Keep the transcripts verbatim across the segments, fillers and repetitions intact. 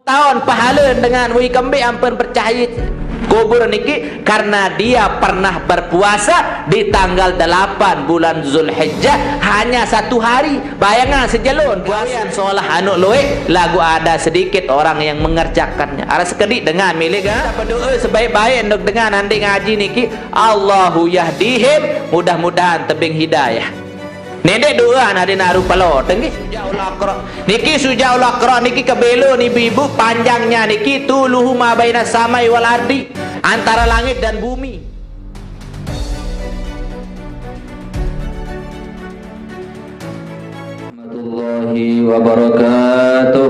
Taun pahala dengan wui kembik ampun percaya kubur niki karena dia pernah berpuasa di tanggal delapan bulan Zulhijjah hanya satu hari. Bayangan sejelun puasa solah anu luwih lagu ada sedikit orang yang mengerjakannya. Ada sekedik dengan milik ah. Berdoa sebaik-baik untuk dengan andi ngaji niki. Allahu yahdihim, mudah-mudahan tebing hidayah. Nendek doa nadin aru palo tenggi. Sujaul Aqra. Niki Sujaul Aqra niki kebelo ni ibu-ibu, panjangnya niki tuluhu ma baina samai wal ardi, antara langit dan bumi. Warahmatullahi wabarakatuh.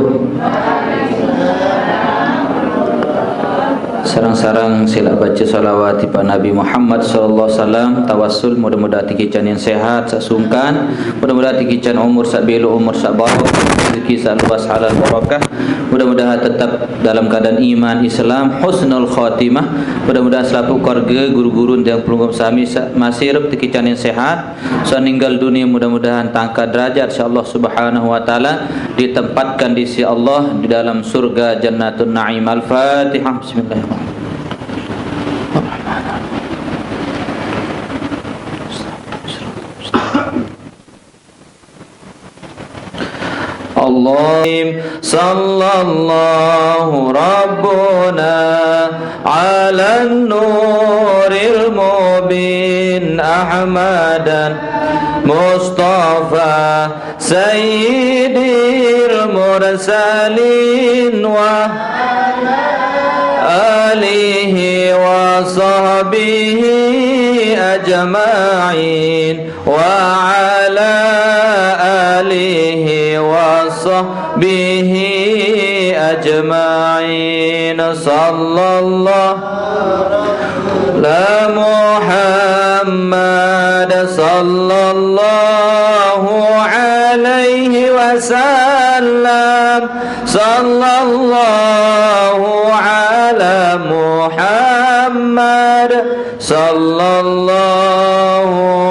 Sareng-sareng sila baca salawat tipaq Nabi Muhammad sallallahu alaihi wasallam, tawassul, mudah-mudahan tikican yang sehat, sak sungkan, mudah-mudahan tikican umur sak belo, umur sak barokah, rezeki sak luas, halal barokah, mudah-mudahan tetap dalam keadaan iman Islam, husnul khatimah, mudah-mudahan selapuq keluarga, guru-guru, dan pelungguh sami sak masih hidup tikican yang sehat, Saat ninggal dunia, mudah-mudahan tangkat derajat sisi Allah Subhanahu wa Ta'ala, ditempatkan di sisi Allah di dalam surga Jannatun Naim. Al-Fatihah. Bismillahirrahmanirrahim. Allahim sallallahu rabbuna ala nuril mubin Ahmadan Mustafa sayyidil mursalin wa alihi wa sahbihi ajma'in. Wa ala alihi wa sahbihi ajma'in. Sallallahu ala Muhammad sallallahu alaihi wasallam. Sallallahu ala Muhammad sallallahu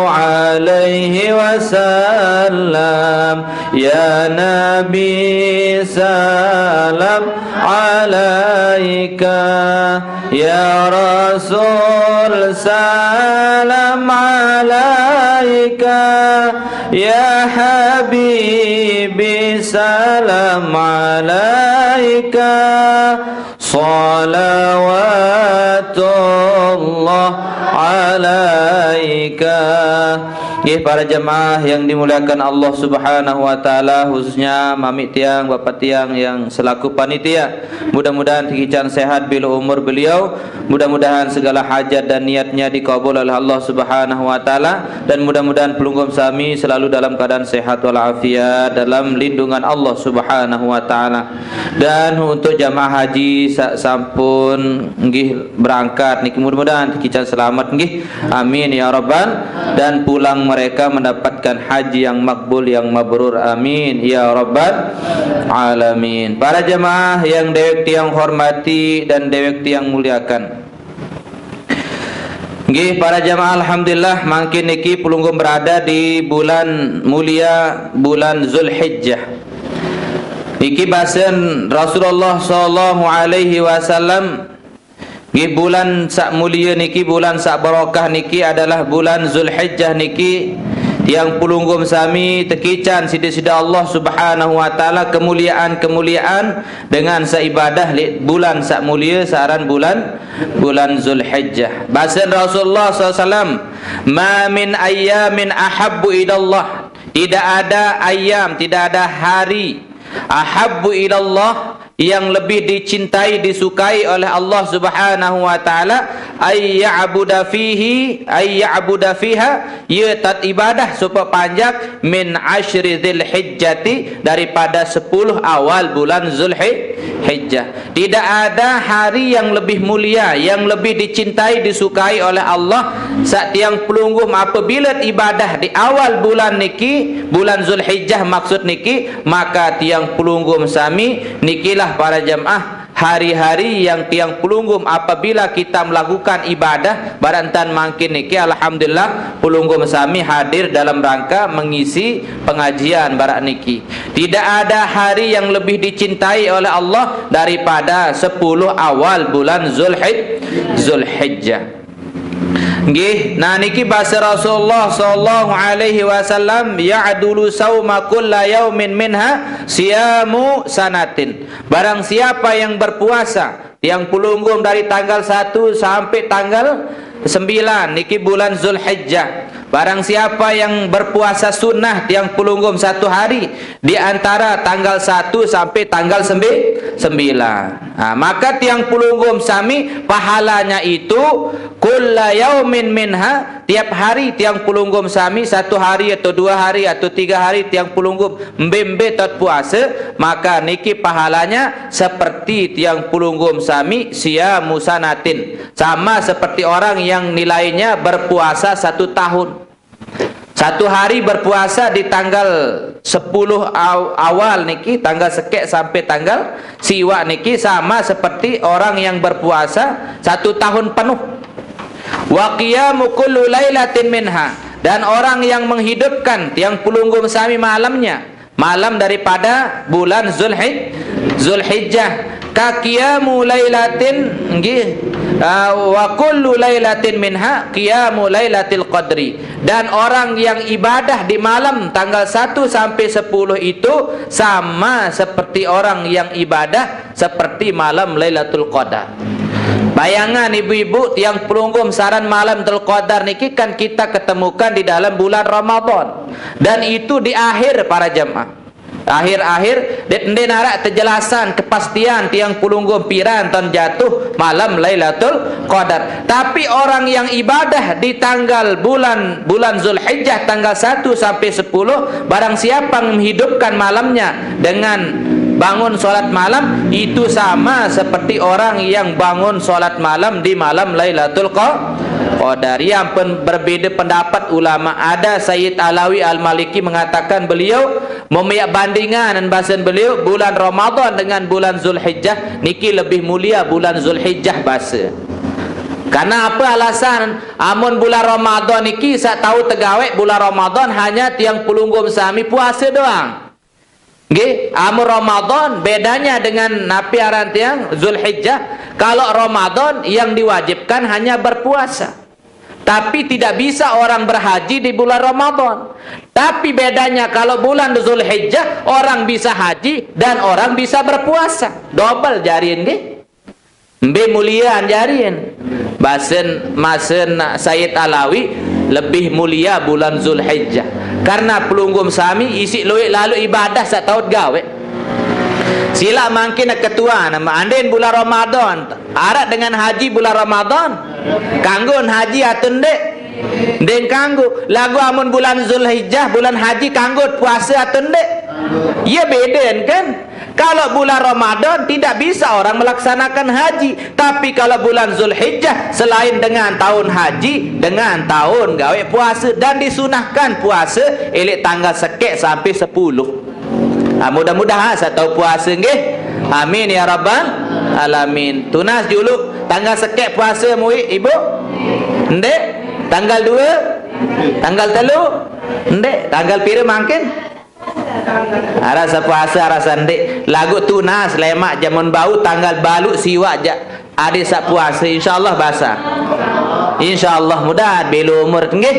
alaihi wasallam. Ya Nabi salam alaika, ya Rasul salam alaika, ya Habibi salam alaika. Salawatullah alaika. Nggih, para jemaah yang dimuliakan Allah Subhanahu wa Ta'ala, khususnya mamiq tiang, bapak tiang yang selaku panitia. Mudah-mudahan tikican sehat beliau, umur beliau. Mudah-mudahan segala hajat dan niatnya dikabul oleh Allah Subhanahu wa Ta'ala, dan mudah-mudahan pelungguh sami selalu dalam keadaan sehat walafiat dalam lindungan Allah Subhanahu wa Ta'ala. Dan untuk jamaah haji sa-, sampun nggih berangkat niki, mudah-mudahan tikican selamat nggih. Amin ya rabbal, dan pulang mereka mendapatkan haji yang makbul, yang mabrur. Amin ya rabbal alamin. Para jemaah yang dewek tiang hormati dan dewek tiang muliakan. Nggih, para jemaah, alhamdulillah, mangkin niki pelungguh berada di bulan mulia, bulan Zulhijjah. Niki basen Rasulullah sallallahu alaihi wasallam, nggih, bulan sak mulia niki, bulan sak barokah niki adalah bulan Zulhijjah niki, tiang pelungguh sami tekican sida-sida Allah Subhanahu wa Ta'ala kemuliaan-kemuliaan dengan seibadah li bulan sak mulia, saran bulan, bulan Zulhijjah. Basen Rasulullah sallallahu alaihi wasallam, "Ma min ayyamin ahabbu ilallah." Tidak ada ayam, tidak ada hari ahabbu ilallah, yang lebih dicintai, disukai oleh Allah Subhanahu wa Ta'ala, ay ya'buda fihi, ay ya'buda fiha, ya tat ibadah supaya panjak min asyri Dzulhijjati, daripada sepuluh awal bulan Zulhijjah. Tidak ada hari yang lebih mulia, yang lebih dicintai, disukai oleh Allah, sak tiang pelungguh apabila ibadah di awal bulan niki, bulan Zulhijjah maksud niki, maka tiang pelungguh sami nikilah para jemaah hari-hari yang tiang pelungguh apabila kita melakukan ibadah, barantan mangkin niki, alhamdulillah, pelungguh sami hadir dalam rangka mengisi pengajian barak niki. Tidak ada hari yang lebih dicintai oleh Allah daripada sepuluh awal bulan Zulhij-, Zulhijjah. Nggih, nah niki bahasa Rasulullah sallallahu alaihi wasallam, "Ya'dulu sauma kulla yaumin minha siyamu sanatin." Barang siapa yang berpuasa tiang pelungguh dari tanggal satu sampai tanggal sembilan niki bulan Zulhijjah. Barang siapa yang berpuasa sunnah tiang pelungguh satu hari di antara tanggal satu sampai tanggal sembi-, sembilan. Ha, maka tiang pelungguh sami pahalanya itu kulla yaumin minha, tiap hari tiang pelungguh sami, satu hari atau dua hari atau tiga hari tiang pelungguh mbe-mbe taut puasa, maka niki pahalanya seperti tiang pelungguh sami siyamu sanatin, sama seperti orang yang nilainya berpuasa satu tahun. Satu hari berpuasa di tanggal sepuluh aw-, awal niki, tanggal sekek sampai tanggal siwak niki, sama seperti orang yang berpuasa satu tahun penuh. Wa qiyamu kullu lailatin minha, dan orang yang menghidupkan tiang pelungguh sami malamnya, malam daripada bulan Zulhij-, Zulhijjah, ka qiyamu lailatin, nggih, ah, wa kullu lailatin minha qiyamu lailatil qadri, dan orang yang ibadah di malam tanggal satu sampai sepuluh itu sama seperti orang yang ibadah seperti malam Lailatul Qadar. Bayangan ibu-ibu, tiang pelungguh saran malam Lailatul Qadar niki kan kita ketemukan di dalam bulan Ramadan. Dan itu di akhir para jemaah. Akhir-akhir, det nde narak kejelasan, kepastian tiang pelungguh piran taun jatuh malam Lailatul Qadar. Tapi orang yang ibadah di tanggal bulan, bulan Zulhijjah tanggal satu sampai sepuluh, barang siapa menghidupkan malamnya dengan bangun salat malam, itu sama seperti orang yang bangun salat malam di malam Lailatul Qa-, Qadar. Yang pen-, berbeda pendapat ulama. Ada Sayyid Alawi Al-Maliki mengatakan beliau membiak bandingan dan bahasan beliau bulan Ramadan dengan bulan Zulhijjah niki lebih mulia bulan Zulhijjah bahasa. Karena apa alasan? Amun bulan Ramadan niki sak taun tegawek bulan Ramadan hanya tiang pelungguh sami puasa doang. Nggih, amun Ramadan bedanya dengan napi aran tiang Zulhijjah. Kalau Ramadan yang diwajibkan hanya berpuasa. Tapi tidak bisa orang berhaji di bulan Ramadan. Tapi bedanya kalau bulan Zulhijjah orang bisa haji dan orang bisa berpuasa. Double jarin nggih. Mbe mulia jarin. Basen, masen Sayyid Alawi, lebih mulia bulan Zulhijjah. Karena pelungguh sami isik luwek lalu ibadah sak taun gawek. Sila mangkin ketua nama andin bulan Ramadan. Arak dengan haji bulan Ramadan. Kanggun haji atau nde? Ndeng kanggo. Lagu amun bulan Zulhijjah, bulan haji kanggo puasa atau nde? Ya beda kan? Kalau bulan Ramadan tidak bisa orang melaksanakan haji. Tapi kalau bulan Zulhijjah, selain dengan tahun haji, dengan tahun gawe puasa dan disunahkan puasa elek tanggal sekek sampai sepuluh. Ah, mudah-mudahan saya tahu puasa nggih. Amin ya rabbal alamin. Tunas juluk tanggal sekek puasa muik ibu? Ndek. Tanggal dua? Tanggal telu? Ndek. Tanggal pira mangkin? Arasa puasa, arasa ndik. Lagu tunas lemak jamun bau tanggal balu siwak ja. Ade sak puasa, insyaallah basa. Insyaallah mudah bela umur nggih.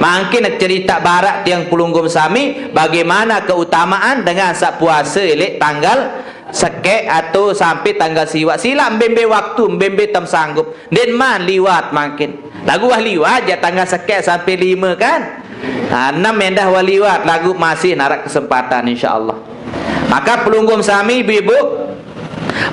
Mangkin cerita barak tiang pelungguh sami bagaimana keutamaan dengan sak puasa elek tanggal sekek atau sampai tanggal siwak. Sila mbembe waktu, mbembe tem sanggup. Den man liwat mangkin. Lagu wah liwat ja tanggal sekek sampai lima kan? Ha, enam endah wah liwat, lagu masih narak kesempatan insyaallah. Maka pelungguh sami ibu-ibu,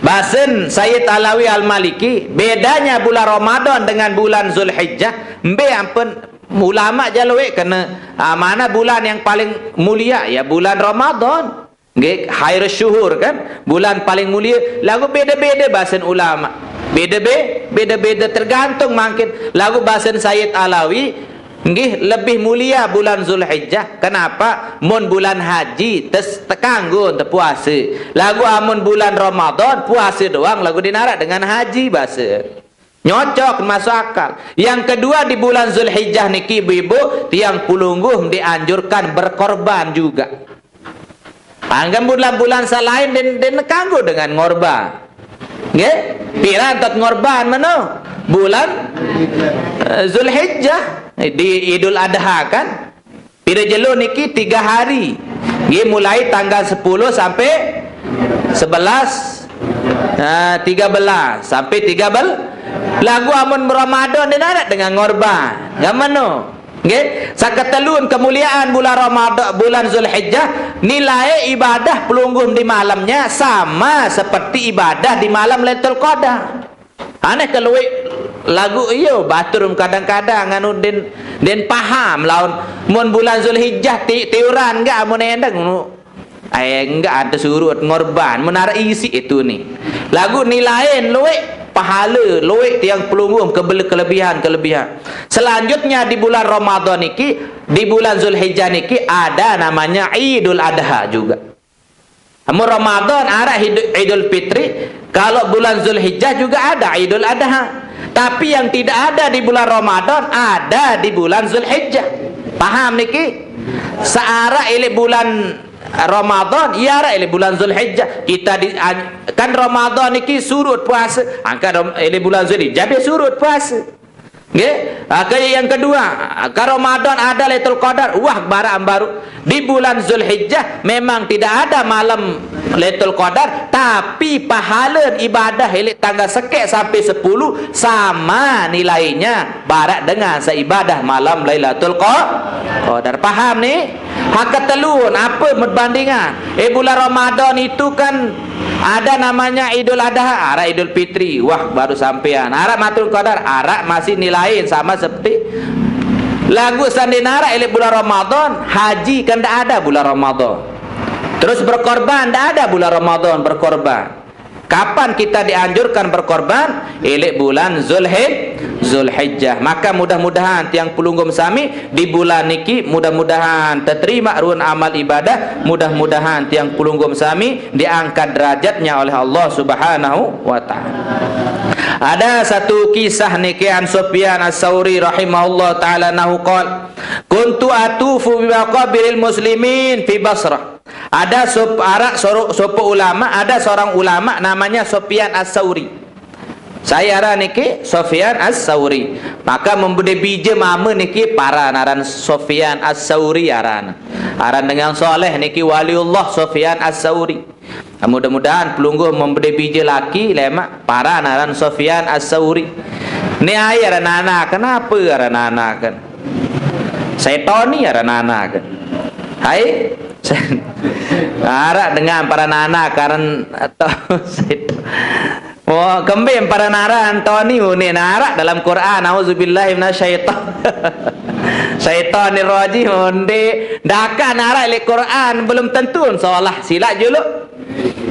basen Sayyid Alawi Al-Maliki, bedanya bulan Ramadan dengan bulan Zulhijjah, mbe ampun ulama jaluk kena, ha, mana bulan yang paling mulia? Ya bulan Ramadan. Nggih, khairus syuhur kan? Bulan paling mulia. Lagu beda-beda basen ulama. Beda-be-, beda-beda tergantung mangkin. Lagu basen Sayyid Alawi, Nggih, lebih mulia bulan Zulhijjah. Kenapa? Mun bulan haji tes tekanggo tepuasa. Lagu amun bulan Ramadan puasa doang lagu dinarak dengan haji bahasa. Nyocok, masuk akal. Yang kedua, di bulan Zulhijjah niki, ibu-ibu, tiang pelungguh dianjurkan berkorban juga. Anggap bulan-bulan salain den, den kanggo dengan ngorban. Nggih? Pira entot ngorban meno? Bulan eh, Zulhijjah, di Idul Adha kan? Pira jelo niki? Tiga hari. Nggih, mulai tanggal sepuluh sampai sebelas, eh, tiga belas sampai tiga belas. Lagu amun Ramadan dia narak dengan ngorban. Gamano? Nggih, saketelun kemuliaan bulan Ramadan, bulan Zulhijjah, nilai ibadah pelungguh di malamnya sama seperti ibadah di malam Lailatul Qadar. Aneh keluik lagu iyo batur kadang-kadang anu den, den paham laun mun bulan Zulhijjah ti, tiuran enggak amun endeng nu. Eh, enggak ada surut ngorban, mun arah isi itu ni. Lagu nilain luik pahala, luik tiang pelungguh kebel-, kelebihan-kelebihan. Selanjutnya di bulan Ramadan niki, di bulan Zulhijjah niki ada namanya Idul Adha juga. Amun Ramadan arah Idu-, Idul Fitri, kalau bulan Zulhijjah juga ada Idul Adha. Tapi yang tidak ada di bulan Ramadan ada di bulan Zulhijjah. Paham niki? Searah ilik bulan Ramadan, iya arah ilik bulan Zulhijjah. Kita di an-, kan Ramadan niki surut puasa, angka Ram-, ilik bulan Zulhijjah dia surut puasa. Nggih, ah, ke yang kedua, ah, ke Ramadan ada Lailatul Qadar, wah, barang baru. Di bulan Zulhijjah memang tidak ada malam Lailatul Qadar, tapi pahala ibadah ilik tanggal sekek sampai sepuluh sama nilainya barak dengan seibadah malam Lailatul Qa-, Qadar. Paham ni? Hak ketelun, apa perbandingan? Eh, bulan Ramadan itu kan ada namanya Idul Adha, arah Idul Fitri. Wah, baru sampean. Arah Matul Qadar, arah masih nilain sama seperti lagu sandinara ilik bulan Ramadan, haji kan ndak ada bulan Ramadan. Terus berkorban, ndak ada bulan Ramadan berkorban. Kapan kita dianjurkan berkorban? Ilik bulan Zulhij-, Zulhijjah. Maka mudah-mudahan tiang pelunggum sami di bulan niki, mudah-mudahan terterima run amal ibadah, mudah-mudahan tiang pelunggum sami diangkat derajatnya oleh Allah Subhanahu wa taala. Ada satu kisah niki an Sufyan As-Sauri rahimahullah taala nahu qal, "Kuntu atufu bi maqabiril muslimin fi Basrah." Ada sop-, arak soro-, sopo ulama, ada seorang ulama namanya Sufyan As-Sauri. Saya arah niki Sufyan As-Sauri. Maka memberi bija mama niki para naran Sufyan As-Sauri aran. Aran dengan soleh niki waliullah Sufyan As-Sauri. Mudah-mudahan pelungguh memberi bija laki lemak para naran Sufyan As-Sauri. Ni ai aran anak, kenapa aran anak kan? Setan ni aran anak kan? Hai, arak dengan para nana karan atau setan. Oh, kembim para nara Antoni unik narak dalam Quran. Auzubillahi minasyaitan. Syaitanir rajim, onde. Daka narak le Quran, belum tentu solah. Silak juluk.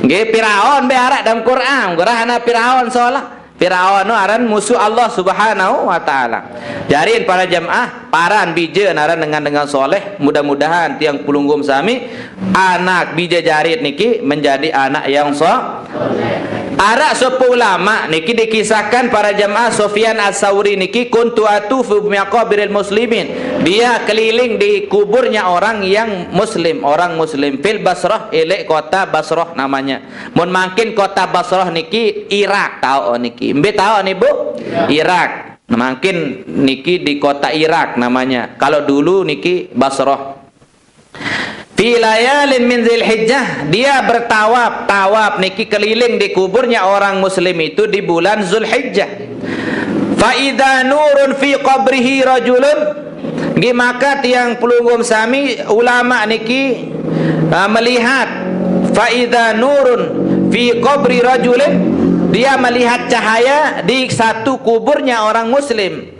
Nggih, Firaun be arak dalam Quran. Gerah ana Firaun solah. Firaun tu aran musuh Allah Subhanahu wa taala. Jarin para jamaah, paran bija naran dengan, dengan soleh. Mudah-mudahan tiang pelunggum sami anak bija jarit niki menjadi anak yang so-, arak sopo ulama niki dikisahkan para jamaah Sufyan As-Sauri niki kuntu atufu bi maqabiril muslimin. Dia keliling di kuburnya orang yang muslim, orang muslim fil Basrah, elek kota Basrah namanya. Mun mangkin kota Basrah niki Irak tau niki. Mbe tau ni, Bu? Irak. Nah, mangkin niki di kota Irak namanya. Kalau dulu niki Basrah. Fi layalin min Zulhijjah, dia bertawaf, tawaf niki keliling di kuburnya orang muslim itu di bulan Zulhijjah. Fa idza nurun fi qabrihi rajulun, nggih, maka tiang pelunggum sami ulama niki, ah, melihat fa idza nurun fi qabri rajulin, dia melihat cahaya di satu kuburnya orang muslim.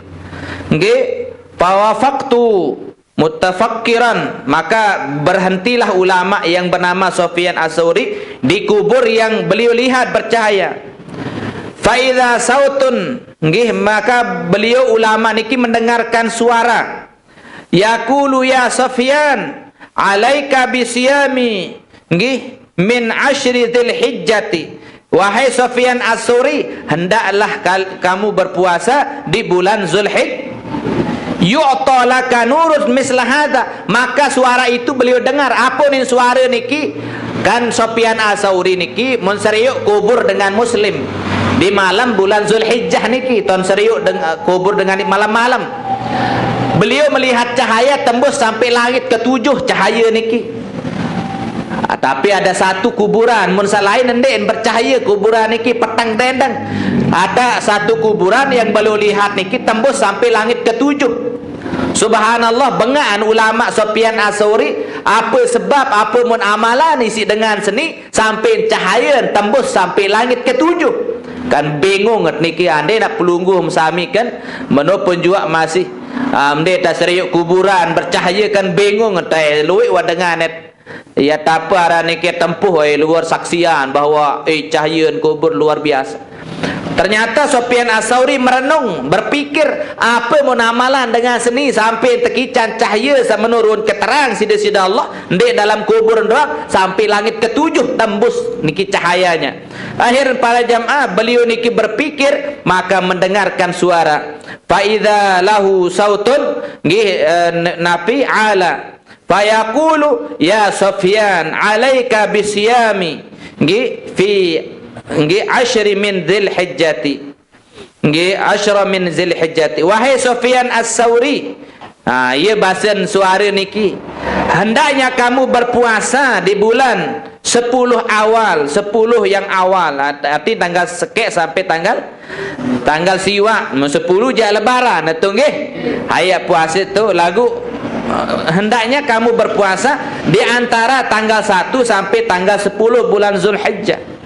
Nggih, fawafaqtu mutafakkiran, maka berhentilah ulama yang bernama Sufyan As-Sauri di kubur yang beliau lihat bercahaya. Fa idza sautun, nggih, maka beliau ulama niki mendengarkan suara. Yaqulu ya Sufyan, alaika bisiyami, nggih, min asyri Dzulhijjati. Wahai Sufyan As-Sauri, hendaklah kal-, kamu berpuasa di bulan Zulhijjah. Yu'ta laka nurun misla hadza. Maka suara itu beliau dengar. Apa ni suara niki? Kan Sufyan As-Sauri niki mun seriuk kubur dengan muslim di malam bulan Zulhijjah niki, ton seriuk deng-, kubur dengan malam-malam. Beliau melihat cahaya tembus sampai langit ketujuh cahaya niki. Ah, tapi ada satu kuburan, mun selain endek bercahaya kuburan niki petang dendeng. Ada satu kuburan yang beliau lihat niki tembus sampai langit ketujuh. Subhanallah, bengaan ulama Sufyan As-Sauri, apa sebab, apa mun amalan isi dengan seni, sampai cahaya tembus sampai langit ketujuh. Kan bingung nget niki, andai nak pelungguh sami kan, meno pun juga masih, ah, mende tak seriuk kuburan bercahaya kan bingung nget, eh, luik wa dengan et. Ya tapa arah niki tempuh, eh, luar saksian bahwa, eh, cahaya kubur luar biasa. Ternyata Sufyan As-Sauri merenung, berpikir, apa mun amalan dengan seni sampai tekican cahaya sa menurun keterang sida-sida Allah, ndek dalam kubur doang, sampai langit ketujuh tembus niki cahayanya. Akhir para jamaah, beliau niki berpikir, maka mendengarkan suara. Fa idza lahu sautun, nggih, eh, n-, napi ala. Fa yaqulu, ya Sufyan, alaika bisiyami, nggih, fi, nggih, asyri min Dzulhijjati. Nggih, asyra min Dzulhijjati. Wahai Sufyan As-Sauri, ha, iya basen suara niki. Hendaknya kamu berpuasa di bulan sepuluh awal, sepuluh yang awal. Arti tanggal sekek sampai tanggal, tanggal siwak. Mun sepuluh jak lebaran tu nggih. Ayat puasa tu lagu, eh, hendaknya kamu berpuasa di antara tanggal satu sampai tanggal sepuluh bulan Zulhijjah.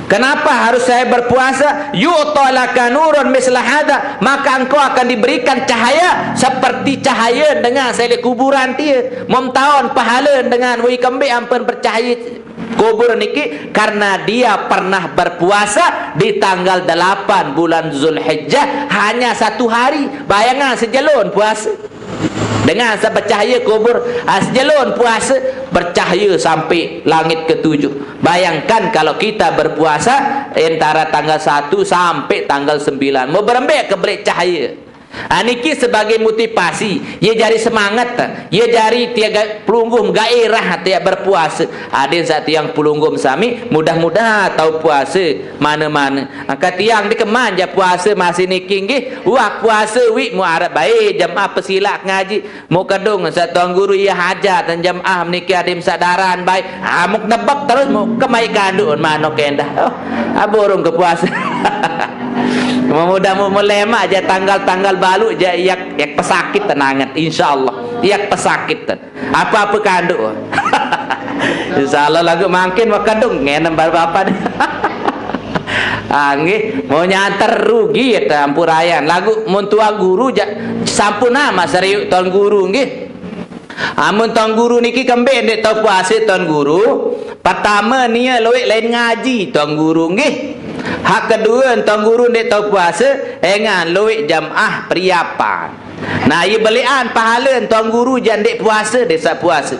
Kenapa harus saya berpuasa? Yu'ta laka nurun misla hadza, maka engkau akan diberikan cahaya seperti cahaya dengan sele kuburan tia. Mom taon pahala dengan wei kembe ampun bercahaya kubur niki karena dia pernah berpuasa di tanggal delapan bulan Zulhijjah hanya satu hari. Bayangan sejelun puasa. Dengan sa bercahaya kubur, ah, sejelun puasa, bercahaya sampai langit ketujuh. Bayangkan kalau kita berpuasa antara tanggal satu sampai tanggal sembilan. Mau berembek ke belik cahaya. Ah, niki sebagai motivasi, ia jari semangat, ia jari tiaga pelungguh gairah tiap berpuasa. Adin saat tiang pelungguh sami, mudah-mudah tahu puasa mana-mana. Angka tiang di keman ja puasa masih niki nggih. Wah, puasa wi mu arap bae jamaah pesilak ngaji. Mu kedung sa tuan guru iya hajat dan jamaah meniki adim sadaran bae. Ah, muk nebak terus mu kemai kanduk manok endah. Oh, aburung ke puasa. Memudah mu melemak ja tanggal-tanggal balu ja yak, yak pesakit tenangat insyaallah. Yak pesakit ten. Apa-apa kanduk. Insyaallah lagu mangkin makadung ngenem baru apa ni. Ah, nggih, mau nyantar rugi ya tampurayan. Lagu mun tuan guru ja sampun nama seriuk tuan guru nggih. Amun tuan guru niki kembe ndek tau puasa tuan guru. Pertama nia loik lain ngaji tuan guru nggih. Hak kedua tuan guru ndek tau puasa engan loik jamaah periapan. Nah, iya belian pahala tuan guru ja ndek puasa desa puasa.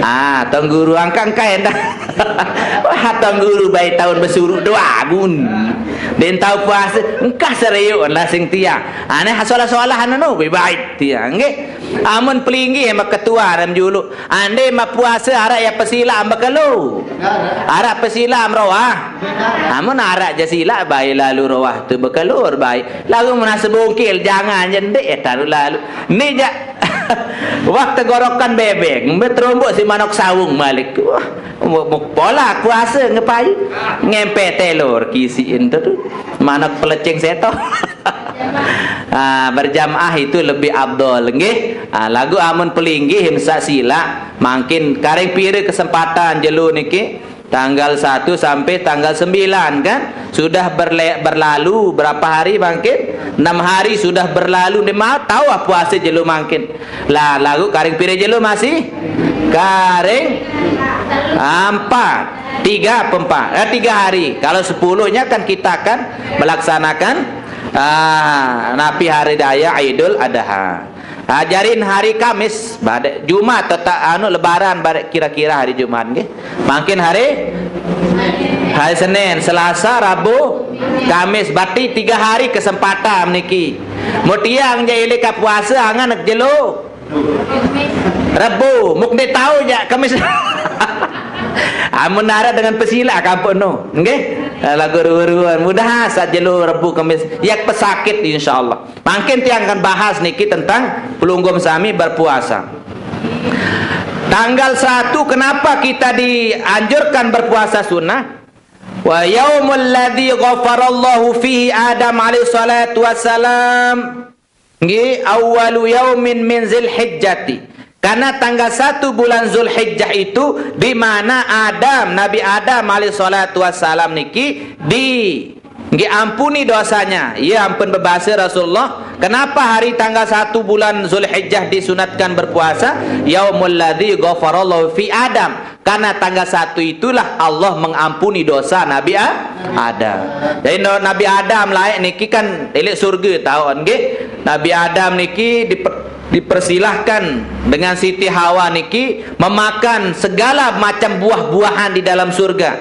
Ah, tuan guru angkang kain dah. Wah, tuan guru baik tahun bersuruk dua gun. Den tahu puasa, engkah serius lah sing tiang. Aneh solah-solah anu nu, baik tiang, nggih. Amun pelinggih sama ketua dalam juluk. Ande ma puasa arak ya pesilam bekelu. Arak pesilam roah. Amun arak ja sila bae lalu roah tu bekelur bae. Lalu mun asa bungkil jangan je ndik ya taruh lalu. Ni ja waktu gorokan bebek, beterombok si manok sawung malik. Wah, mu-, mu-, pola puasa ngepai. Ngempe telur kisiin tu tu. Manok pelecing seto. Ah, berjamaah itu lebih afdol, nggih. Ah, lagu amun pelinggih masa sila, mangkin karing pira kesempatan jelo niki? Tanggal satu sampai tanggal sembilan, kan? Sudah berle-, berlalu berapa hari mangkin? Enam hari sudah berlalu, ni mau tahu apa puasa jelo mangkin. Lah, lagu karing pira jelo masih? Karing empat. Tiga apa empat? Eh, tiga hari. Kalau sepuluhnya kan kita akan melaksanakan Ah, napi hari raya Idul Adha. Ajarin hari Kamis, badek Jumat, tetap anu Lebaran, badek kira-kira hari Jumat, nggih. Mangkin hari, hari Senin, Selasa, Rabu, Kamis. Berarti tiga hari kesempatan niki. Mun tiang ja ilih ka puasa, angan jelo Rebu, muk nde tau ja Kamis. Amun nara dengan pesila kampung no, nggih. Lagu ruan-ruan, mudah sat jelo Rebu Kamis. Yak pesakit, insyaallah. Mangkin tiang akan bahas niki tentang pelungguh sami berpuasa. Tanggal satu, kenapa kita dianjurkan berpuasa sunnah? Wa yaumul ladzi ghafarallahu fihi Adam alaihi salatu wassalam. Nggih, awwalu yaumin min Zulhijjati. Karena tanggal satu bulan Zulhijjah itu di mana Adam, Nabi Adam alaihi salatu wassalam niki di nggih ampuni dosanya. Ia ampun bebasa Rasulullah, kenapa hari tanggal satu bulan Zulhijjah disunatkan berpuasa? Yaumul ladzi ghafarallahu fi Adam. Karena tanggal satu itulah Allah mengampuni dosa Nabi A-, Adam. Jadi no-, Nabi Adam laik niki kan elik surga taun nggih. Nabi Adam niki diper-, dipersilahkan dengan Siti Hawa niki memakan segala macam buah-buahan di dalam surga.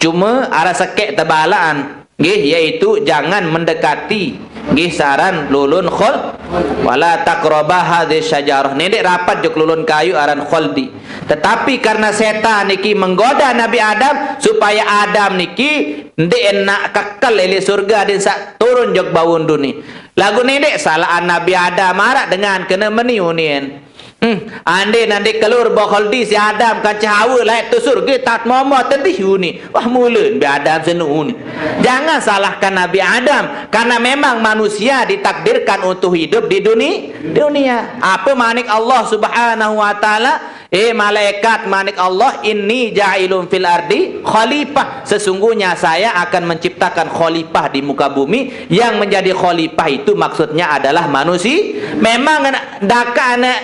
Cuma arah sekek tebalaan nggih, yaitu jangan mendekati nggih saran lulun khol, wala taqraba hadhihi syajarah. Nendek rapat jok lulun kayu aran kholdi. Tetapi karena setan niki menggoda Nabi Adam supaya Adam niki ndek enak kekel ili surga din sak turun jok bawun duni. Lagu nendek salaan Nabi Adam arak dengan kena meni unien. Hmm, ande nande kelur ba kholdi si Adam kan cahawa laik tu surga tat momo tedih uni. Wah, mula Nabi Adam senu uni. Jangan salahkan Nabi Adam, karena memang manusia ditakdirkan untuk hidup di duni-, dunia. Apa manik Allah Subhanahu wa Ta'ala? Eh, malaikat, manik Allah, "Inni ja'ilun fil ardi khalifah." Sesungguhnya saya akan menciptakan khalifah di muka bumi. Yang menjadi khalifah itu maksudnya adalah manusia. Memang daka anak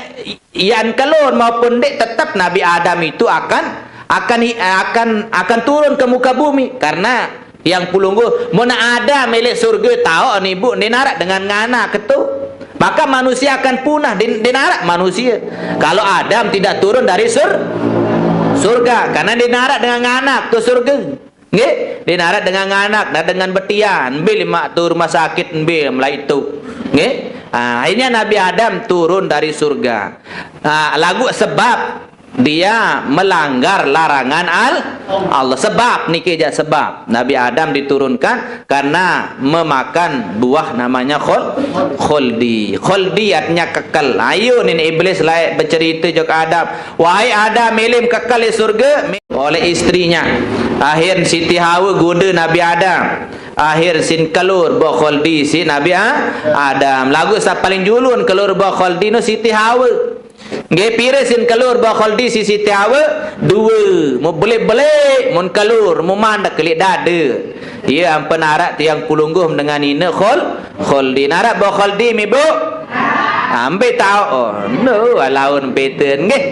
Yan kelun maupun ndik, tetap Nabi Adam itu akan, akan, akan, akan turun ke muka bumi. Karena yang pulungguh, mun Adam milik surga, tahu ni bu, dinarak dengan nganak ketu. Maka manusia akan punah, din-, dinarak manusia. Kalau Adam tidak turun dari sur-, surga, karena dinarak dengan nganak tu surga. Nggih, dinarat dengan anak, nah dengan betian, ambil mak tu rumah sakit, ambil mulai itu. Nggih. Ah, akhirnya Nabi Adam turun dari surga. Ah, lagu sebab dia melanggar larangan Al-, Allah. Sebab niki aja sebab Nabi Adam diturunkan karena memakan buah namanya khol-, kholdi. Kholdi artinya kekal. Ayo ni iblis lain bercerita jok Adam. Wahai Adam, milim kekal di surga, mi-, oleh istrinya. Akhir Siti Hawa goda Nabi Adam. Akhir sin kelur ba kholdi si Nabi A-, Adam. Lagu sa paling julun kelur ba kholdi no Siti Hawa. Nggih, pira sin kelur ba kholdi si Siti Hawa? Dua. Mu belik-belik, mun kelur, mu mandek kelik dada. Iya, ampun arak tiang pulungguh dengan ina khol-, kholdi. Narak ba kholdi, mi bu? Ambil tahu. Oh, no, laun peten nggih.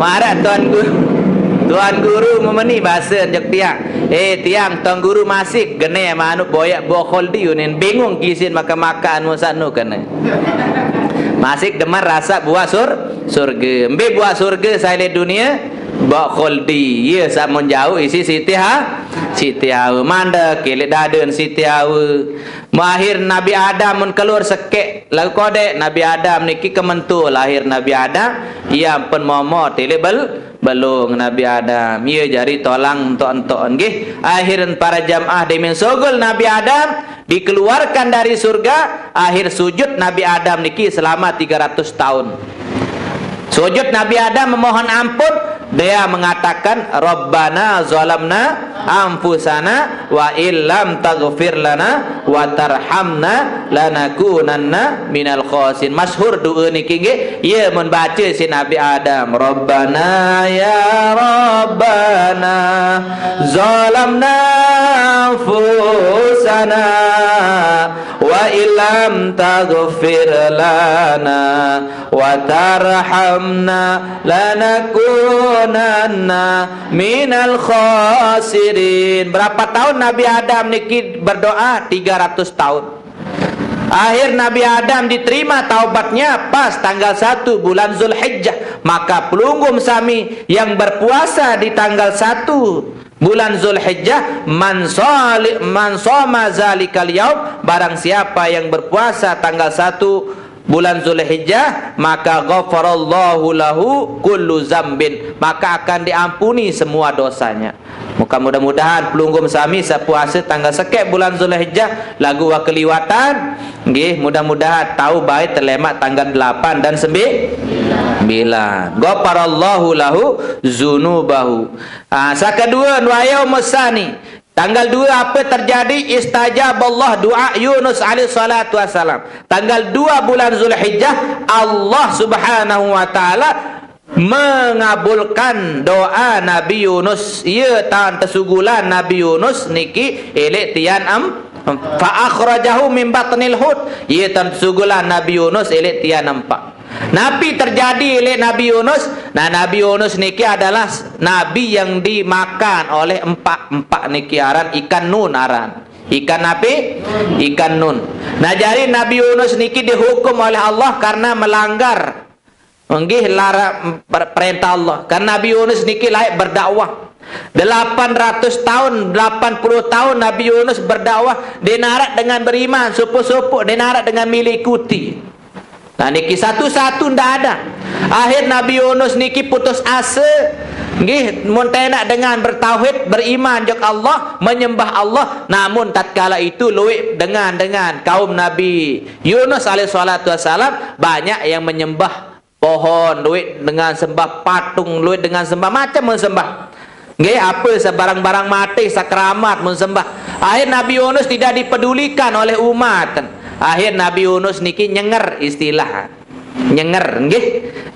Marak tuan guru. Tuan guru memeni bahasa jok tiang. Eh, tiang tuan guru masih gene manuk boyak ba kholdi unin bingung kisin makan-makan musanu kene. Masih demen rasa buah sur-, surga. Ambil buah surga saya lihat dunia. Ba kholdi. Iya, samun jauh isi Siti Ha-, Siti Hawa. Mandek, kilik daden Siti Hawa. Mahir Nabi Adam mun kelur sekek lagu kodek Nabi Adam niki kementul lahir Nabi Adam. Ia pun momot tilik bel-, belung Nabi Adam. Ia jari tolang entok-entok nggih. Akhirin para jamaah demin sogol Nabi Adam dikeluarkan dari surga. Akhir sujud Nabi Adam niki selama tiga ratus tahun. Sujud Nabi Adam memohon ampun, dia mengatakan, "Rabbana zalamna anfusana wa illam taghfir lana wa tarhamna lanakunanna minal khasirin." Masyhur doa niki nggih, ya mun baca si Nabi Adam, "Rabbana ya Rabbana zalamna anfusana wa illam taghfir lana wa tarhamna lanakunanna minal khasirin." Berapa tahun Nabi Adam niki berdoa? Tiga ratus tahun. Akhir Nabi Adam diterima taubatnya pas tanggal satu bulan Zulhijjah. Maka pelungguh sami yang berpuasa di tanggal satu bulan Zulhijjah, man sali-, man soma zalikal yaum, barang siapa yang berpuasa tanggal satu bulan Zulhijjah, maka ghafarallahu lahu kullu zambin, maka akan diampuni semua dosanya. Muka mudah-mudahan pelungguh sami sapuasa tanggal sekek bulan Zulhijjah lagu wa keliwatan. Nggih, mudah-mudahan tahu baik terlemak tanggal delapan dan sembilan. Ghafarallahu lahu zunubahu. Ah, sakadua, wa yaumus sani. Tanggal dua apa terjadi? Istajaballah doa Yunus alaihi salatu wassalam. Tanggal dua bulan Zulhijjah, Allah Subhanahu wa taala mengabulkan doa Nabi Yunus. Ia tan tesugulan Nabi Yunus niki elek tian am fa akhrajahu min batnil hut. Ia tan tesugulan Nabi Yunus elek tian empak. Napi terjadi elek Nabi Yunus? Nah, Nabi Yunus niki adalah nabi yang dimakan oleh empak. Empak niki aran ikan nun aran. Ikan napi? Ikan nun. Nah, jadi Nabi Yunus niki dihukum oleh Allah karena melanggar nggih lara per-, perintah Allah. Karena Nabi Yunus niki laik berdakwah. Delapan ratus tahun, delapan puluh tahun Nabi Yunus berdakwah, dinarat dengan beriman, supu-supu, dinarat dengan milih ikuti. Nah, niki satu-satu ndak ada. Akhir Nabi Yunus niki putus asa. Nggih, mun tenak dengan bertauhid, beriman jok Allah, menyembah Allah. Namun tatkala itu luik dengan, dengan kaum Nabi Yunus alaihi salatu wassalam banyak yang menyembah pohon, luik dengan sembah patung, luik dengan sembah macam mun sembah. Nggih, apa sebarang-barang mati sakeramat mun sembah. Akhir Nabi Yunus tidak dipedulikan oleh umat. Akhir Nabi Yunus niki nyenger istilah. Nyenger, nggih.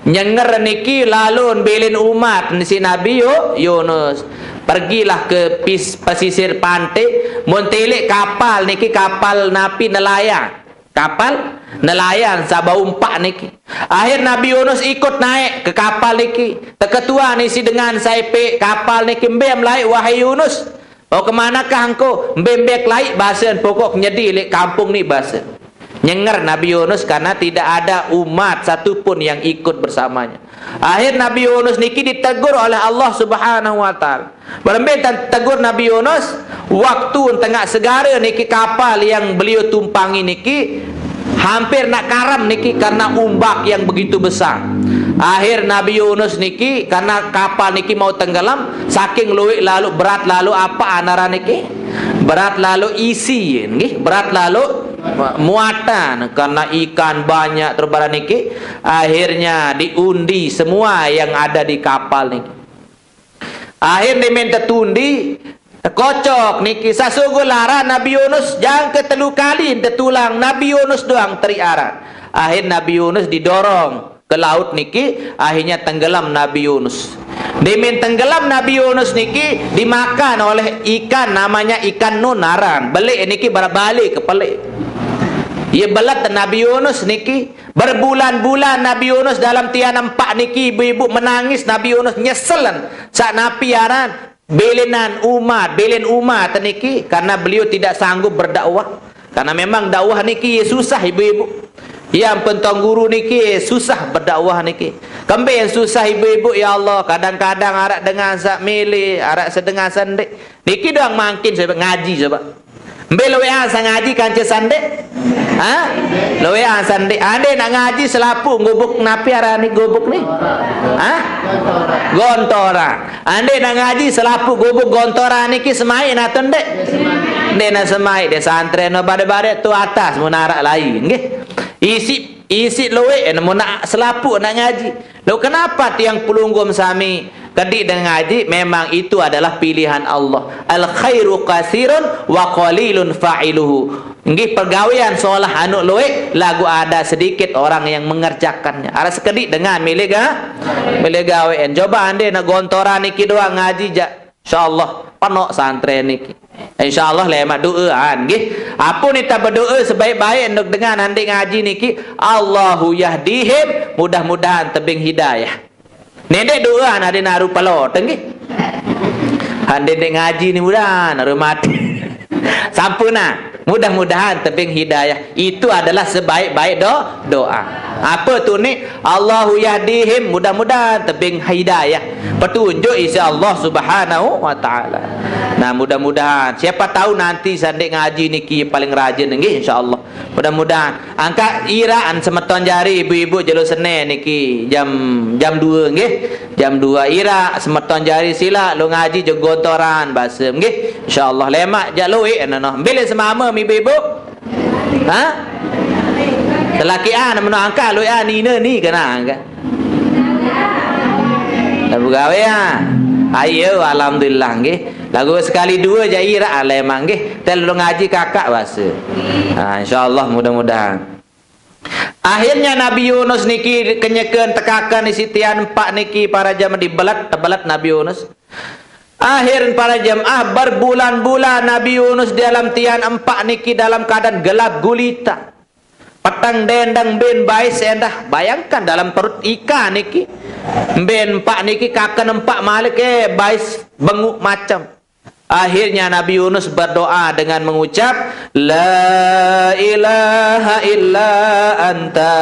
Nyenger niki lalu bilin umat si Nabi Yu-, Yunus. Pergilah ke pis-, pesisir pantai, mun tilik kapal niki kapal napi nelayan. Kapal nelayan sabau empak niki. Akhir Nabi Yunus ikut naik ke kapal niki. Teketua nisi dengan saipik kapal niki, "Mbe melai, wahai Yunus?" "Oh, kemanakah engkau?" "Mbe-mbe kelai," basen, "pokok nyedi lek kampung ni," basen. Nyenger Nabi Yunus karena tidak ada umat satu pun yang ikut bersamanya. Akhir Nabi Yunus niki ditegur oleh Allah Subhanahu wa taala. Berembe tan-, tegur Nabi Yunus, waktu tengah segara niki kapal yang beliau tumpangi niki hampir nak karam niki karena umbak yang begitu besar. Akhir Nabi Yunus niki karena kapal niki mau tenggelam, saking luik lalu berat lalu apa anara niki? Berat lalu isi, nggih, berat lalu muatan karena ikan banyak terus barang niki. Akhirnya diundi semua yang ada di kapal niki. Akhir diminta tundi, kocok niki sasuguh lara Nabi Yunus, jangka telu kali ente tulang Nabi Yunus doang teri aran. Akhir Nabi Yunus didorong ke laut niki, akhirnya tenggelam Nabi Yunus. Dimin tenggelam Nabi Yunus niki dimakan oleh ikan namanya ikan nun aran. Belik niki bara balik ke pelik. Ia belat Nabi Yunus niki. Berbulan-bulan Nabi Yunus dalam tian empak niki, ibu-ibu menangis, Nabi Yunus nyeselen. Sak napi aran, belenan umat, belen umat niki karena beliau tidak sanggup berdakwah. Karena memang dakwah niki susah, ibu-ibu. Yang pentong guru niki susah berdakwah niki. Kembe yang susah, ibu-ibu, ya Allah, kadang-kadang arak dengan sak mili, arak sedengan sendek. Niki doang mangkin sebab ngaji sebab. Mbe luwean sa ngaji kance sandek? Ha? Luwean sandek. Ande nak ngaji selapuq gubuk napi arani gubuk ni? Ha? Gontora. Ande nak ngaji selapuq gubuk Gontora niki semai nato ndek? Nde na semai de santren no bade-bade tu atas mun araq lain nggih. Isi, isi luweq mun nak selapuq nak ngaji. Lo, kenapa tiang pelungguh sami kedi dengan ngaji? Memang itu adalah pilihan Allah. Al khairu katsirun wa qalilun fa'iluhu. Nggih, pegawean solah anu lueq, laguq ada sedikit orang yang mengerjakannya. Araq sekediq dengan milih ga-, milih gawean. Coba ande nak Gontora niki doang ngaji jaq. Insyaallah, penoq santren niki. Insyaallah lemaq doaan, nggih. Ampun ita bedoa sebaik-baik nduk dengan ande ngaji niki, Allahu yahdihim, mudah-mudahan tebing hidayah. Ndeq doaan ade naru pelot, nggih. Ande ndeq ngaji ni mudah naru mati. Sampun nah. Mudah-mudahan tebeng hidayah. Itu adalah sebaik-baik do-, doa. Apa tu ni? Allahu yahdihim, mudah-mudahan tebeng hidayah. Petunjuk isi Allah Subhanahu wa taala. Nah, mudah-mudahan. Siapa tahu nanti sandek ngaji niki paling rajin nggih, insya-Allah. Mudah-mudahan. Angkat iraan semeton jari ibu-ibu jelo Senin niki jam, jam dua nggih. Jam dua ira semeton jari sila lu ngaji jegontoran basem nggih. Insya-Allah lemak jak luik eno noh. Ambil semama ibu-ibu. Ha? Selakian meno angkat luik ah nina ni kena angkat. Dah begawe ah. Ayo alhamdulillah nggih. Lagu sekali dua jai ira alai emang nggih. Tel lu ngaji kakak basa. Ha, insya-Allah mudah-mudahan. Akhirnya Nabi Yunus niki kenyeken tekaken isi tian empak niki para jamaah dibelat, tebelat Nabi Yunus. Akhir para jamaah berbulan-bulan Nabi Yunus di dalam tian empak niki dalam keadaan gelap gulita. Petang dendang ben bais endah. Bayangkan dalam perut ikan niki. Ben empak niki kaken empak malik eh bais benguk macam. Akhirnya Nabi Yunus berdoa dengan mengucap, "La ilaha illa anta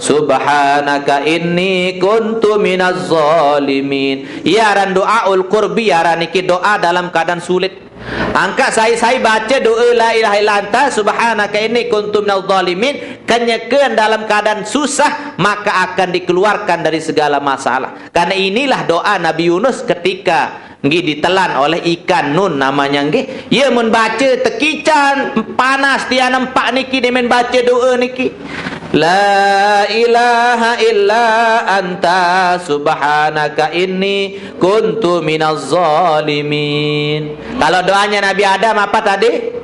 subhanaka inni kuntu minaz zalimin." Iya aran doaul kurbi, aran niki doa dalam keadaan sulit. Angkat sai-sai baca doa la ilaha illa anta subhanaka inni kuntu minaz zalimin, kenyeken dalam keadaan susah, maka akan dikeluarkan dari segala masalah. Karena inilah doa Nabi Yunus ketika nggih ditelan oleh ikan nun namanya nggih. Ia mun baca tekican panas tian empak niki dia main baca doa niki. La ilaha illa anta subhanaka inni kuntu minaz zalimin. Kalau doanya Nabi Adam apa tadi?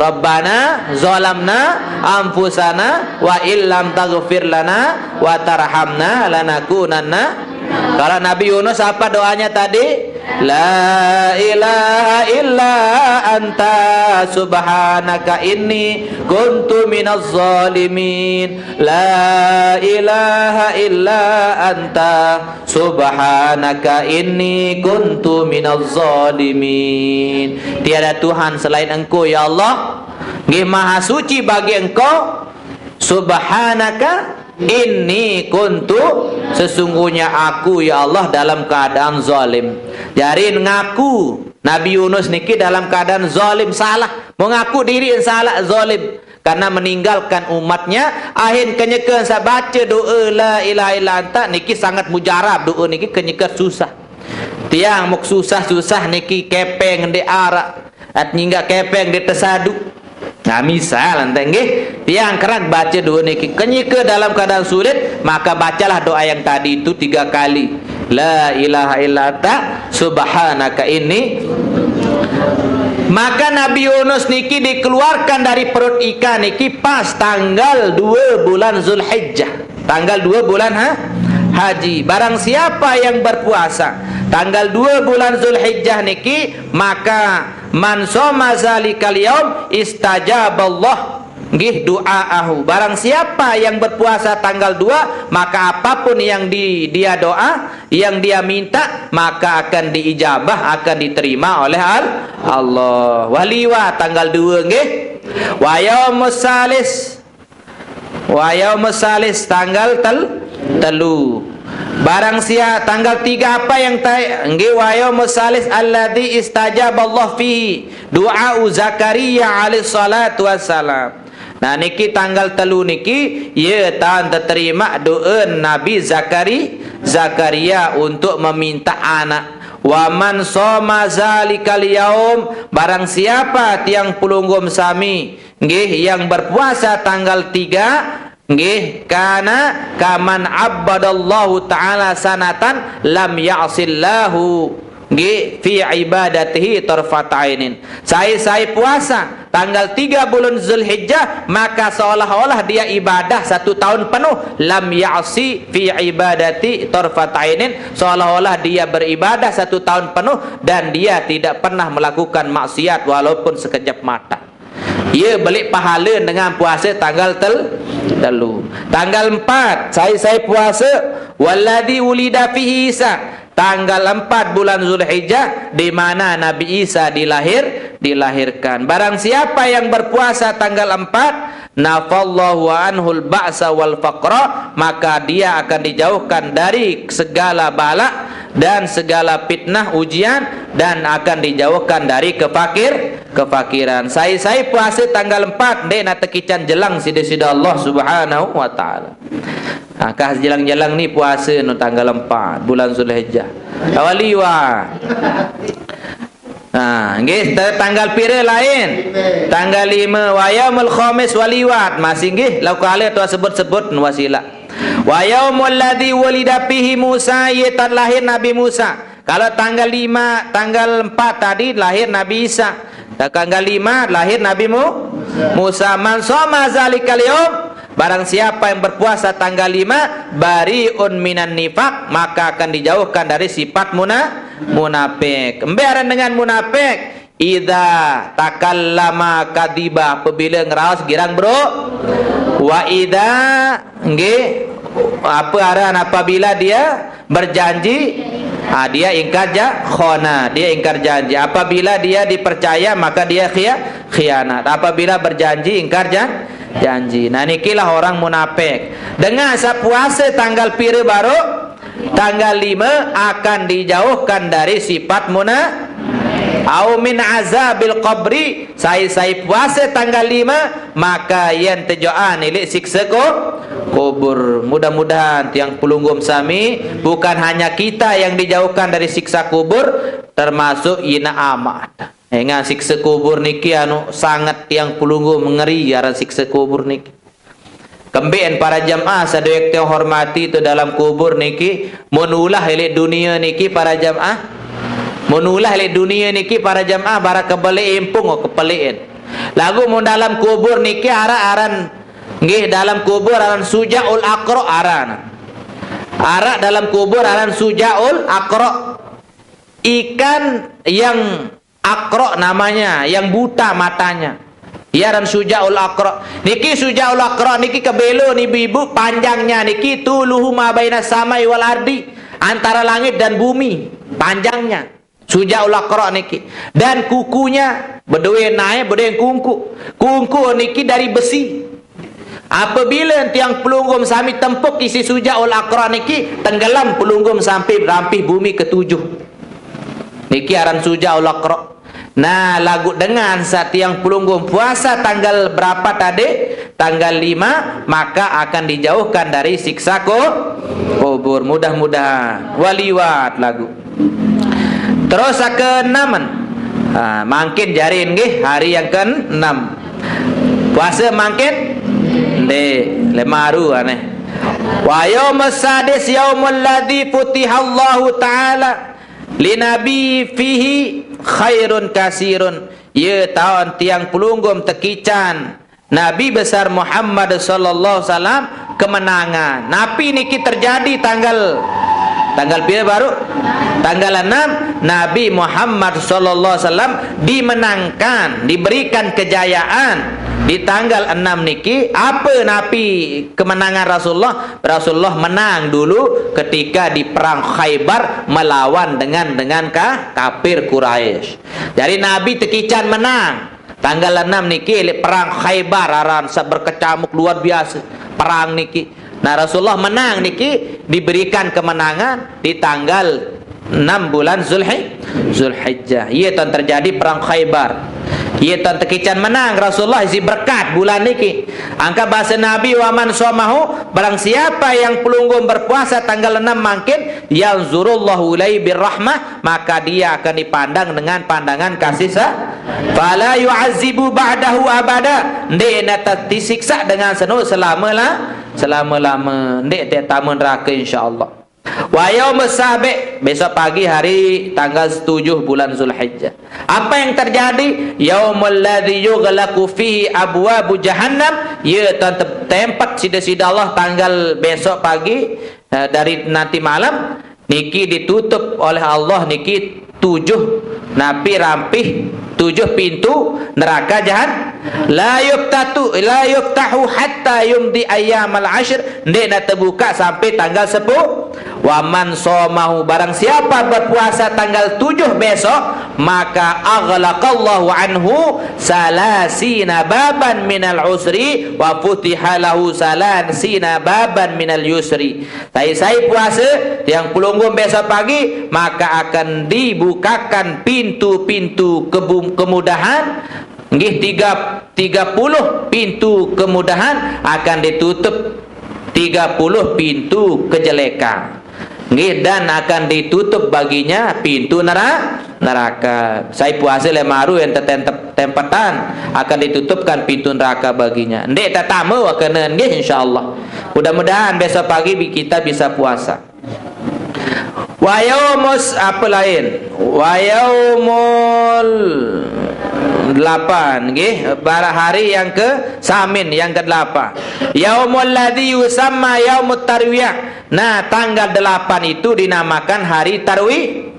Rabbana zalamna anfusana wa illam taghfir lana wa tarhamna lanakunanna. Kalau Nabi Yunus apa doanya tadi? La ilaha illa anta subhanaka inni kuntu minaz zalimin. La ilaha illa anta subhanaka inni kuntu minaz zalimin. Tiada Tuhan selain Engkau, ya Allah. Nggih maha suci bagi Engkau. Subhanaka inni kuntu, sesungguhnya aku, ya Allah, dalam keadaan zalim. Jari ngaku Nabi Yunus niki dalam keadaan zalim, salah. Mengaku diri salah, zalim. Karena meninggalkan umatnya, akhir kenyeken sa baca doa la ilaha illa anta niki sangat mujarab, doa niki kenyeken susah. Tiang muk susah-susah niki kepeng di arak, at nyingga kepeng di tesadu. Nah, misal ente nggih, tiang kerak baca doa niki kenyeke dalam keadaan sulit, maka bacalah doa yang tadi itu tiga kali. La ilaha illa anta subhanaka inni. Maka Nabi Yunus niki dikeluarkan dari perut ikan niki pas tanggal dua bulan Zulhijjah. Tanggal dua bulan ha? Haji. Barang siapa yang berpuasa tanggal dua bulan Zulhijjah niki, maka man soma zalikal yaum istajaballah nggih du'aahu. Barang siapa yang berpuasa tanggal dua, maka apapun yang di, dia doa, yang dia minta, maka akan diijabah, akan diterima oleh Al-, Allah. Waliwa tanggal dua nggih. Wa yaumus salis. Wa yaumus salis tanggal tel-, telu. Barang sia tanggal tiga apa yang ta-, nggih wa yaumus salis alladzi istajaballah fihi du'a'u Zakaria alaihi salatu wassalam. Nah, niki tanggal telu niki, ya tan terima doa Nabi Zakari-, Zakaria untuk meminta anak. Wa man soma zalikal yaum, barang siapa tiang pelunggum sami, nggih, yang berpuasa tanggal tiga, nggih, kana kaman abbadallahu ta'ala sanatan lam ya'sillahu, nggih, fi ibadatihi tarfatainin. Sai-sai puasa tanggal tiga bulan Zulhijjah, maka seolah-olah dia ibadah satu tahun penuh, lam ya'si fi ibadati tarfatainin, seolah-olah dia beribadah satu tahun penuh dan dia tidak pernah melakukan maksiat walaupun sekejap mata. Ia balik pahala dengan puasa tanggal tel-, telu. Tanggal empat, sai-sai puasa, walladzi ulida fihi Isa. Tanggal empat bulan Zulhijjah, di mana Nabi Isa dilahir-, dilahirkan. Barang siapa yang berpuasa tanggal empat, nafallahu anhul ba'sa wal faqra, maka dia akan dijauhkan dari segala bala dan segala fitnah ujian, dan akan dijauhkan dari kefakir kefakiran. Sai-sai puasa tanggal empat, ndeq na tekican jelang side-side Allah Subhanahu wa Ta'ala. Nah, kah jelang-jelang ni puasa nu tanggal empat bulan Zulhijjah. Awal liwat. Nah, nggih, te-, tanggal pire lain? Tanggal lime, wa yaumul khamis waliwat. Masih nggih, lau kale tuah sebut-sebut nu wasilah. Wa yaumul ladzi wulida fihi Musa, ye tan lahir Nabi Musa. Kalau tanggal lima, tanggal empat tadi lahir Nabi Isa. Tanggal lima lahir Nabi Mu-, Musa. Man shoma zalikal yaum, barang siapa yang berpuasa tanggal lima, bariun minan nifak, maka akan dijauhkan dari sifat muna-, munafik. Embe aran dengan munafik? Idza takallama kadiba, apabila ngeraos girang bro. Wa idza, nggih, apa aran apabila dia berjanji, ah, dia ingkar ja-, khona, dia ingkar janji. Apabila dia dipercaya, maka dia khia-, khianat. Apabila berjanji, ingkar jan-, janji. Nah, nikilah orang munafik. Dengan sapuase tanggal pire baru? Tanggal lima akan dijauhkan dari sifat muna-, au min azabil qabri, sai-sai puase tanggal lima, maka yen tejoan ilik siksa ku-, kubur. Mudah-mudahan tiang pelungguh sami, bukan hanya kita yang dijauhkan dari siksa kubur, termasuk ina amat. Engan siksa kubur niki anu sangat tiang pelungguh mengeri aran siksa kubur niki. Kembe'en para jamaah saq doyaq tiang hormati tu dalam kubur niki, mun ulah leq dunie niki para jamaah, mun ulah leq dunie niki para jamaah, bara kebeleq impung kepeleqen. Laguq mun dalam kubur niki araq aran, nggih, dalam kubur aran Sujaul Aqra aran. Araq dalam kubur aran Sujaul Aqra. Ikan yang Aqra namanya, yang buta matanya. Ia aran Sujaul Aqra. Niki Sujaul Aqra niki kebelo ni ibu-ibu, panjangnya niki tuluhu ma baina samai wal ardi, antara langit dan bumi, panjangnya. Sujaul Aqra niki. Dan kukunya bedoe nae, bedoe kungku. Kungku niki dari besi. Apabila tiang pelungguh sami tempuk isiq Sujaul Aqra niki, tenggelam pelungguh sampai rampih bumi ketujuh. Niki aran Sujaul Aqra. Nah, laguq dengan saq tiang pelungguh puasa tanggal berapa tadi? Tanggal lima, maka akan dijauhkan dari siksa ku-, kubur. Mudah-mudahan. Waliwat laguq. Terus saq keenam. Ha, mangkin jarin nggih, hari yang keenam. Puasa mangkin? Ndeq, lemaru aneh. Wa yaumus sadis yaumul ladzi futihallahu ta'ala linabi fihi khairun kasirun. Ye taun tiang pelungguh tekican Nabi besar Muhammad sallallahu alaihi wasallam kemenangan. Napi niki terjadi tanggal, tanggal pira baru? Tanggal enam, Nabi Muhammad sallallahu alaihi wasallam dimenangkan, diberikan kejayaan di tanggal enam niki. Apa napi kemenangan Rasulullah? Rasulullah menang dulu ketika di perang Khaybar melawan dengan, dengan ka-, kafir Quraisy. Jadi Nabi tekican menang. Tanggal enam niki leq perang Khaybar aran saq berkecamuk luar biasa. Perang niki. Nah, Rasulullah menang niki diberikan kemenangan di tanggal enam bulan Zulhi-, Zulhijjah. Iya, taun terjadi perang Khaybar. Iya, taun tekican menang Rasulullah isiq berkat bulan niki. Angkaq base Nabi, "Wa man somahu," barang siapa yang pelungguh berpuasa tanggal enam mangkin, "yanzurullahu ilaihi birrahmah," maka dia akan dipandang dengan pandangan kasih sa-, "fala yu'azzibu ba'dahu abada," ndeq ne te-, tisiksa dengan seno selama-la-, selama-lama, ndeq te tame nerake insyaallah. Wa yaumus sabi', besok pagi hari tanggal tujuh bulan Zulhijjah. Apa yang terjadi? Yaumul ladzi yughlaqu fihi abwabu jahannam, ye taun te-, tempet side-side Allah tanggal besok pagi, eh, dari nanti malam, niki ditutup oleh Allah niki tujuh napi rampih, tujuh pintu neraka jahan-, La yuftatu, la yuftahu hatta yumdi ayyamal ashr, ndak nak terbuka sampai tanggal sepuluh. Wa man somahu, barang siapa berpuasa tanggal tujuh besok, maka aghlaqallahu anhu salasina baban minal usri wa futiha lahu salasina baban minal yusri. Sai-sai puasa tiang pelungguh besok pagi, maka akan dibukakan pintu-pintu kebu-, kemudahan. Nggih, tiga, tiga puluh pintu kemudahan, akan ditutup tiga puluh pintu kejelekan. Nggih, dan akan ditutup baginya pintu nera-, neraka. Sai puasa lima hari yang tertentep-, tempetan, akan ditutupkan pintu neraka baginya. Ndak tatama wakana, nggih, insyaallah. Mudah-mudahan besok pagi bi-, kita bisa puasa. Wa yaumus, apa lain? Wa yaumul delapan, nggih, bara hari yang ke samin, yang kedelapan. Yaumul ladzi yusamma yaumut tarwiyah. Nah, tanggal delapan itu dinamakan hari tarwi-,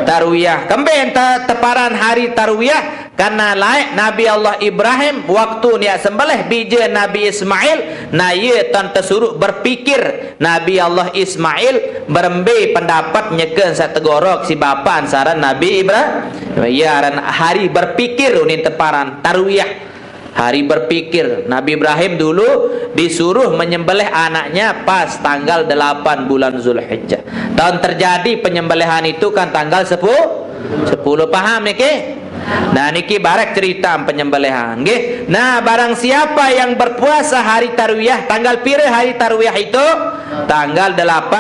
tarwiyah. Kembe ente teparan hari tarwiyah? Karena laik Nabi Allah Ibrahim waktu niat sembelih bija Nabi Ismail, nah, ia tan tersuruh berpikir. Nabi Allah Ismail berembe pendapat nyeken sa tegorok si bapa ansaran Nabi Ibrahim. Ia aran hari berpikir unin teparan tarwiyah. Hari berpikir. Nabi Ibrahim dulu disuruh menyembelih anaknya pas tanggal delapan bulan Zulhijjah. Tahun terjadi penyembelihan itu kan tanggal sepuluh, sepuluh. Paham niki? Nah, niki barak cerita penyembelihan, nggih. Nah, barang siapa yang berpuasa hari tarwiyah, tanggal pira hari tarwiyah itu? Tanggal delapan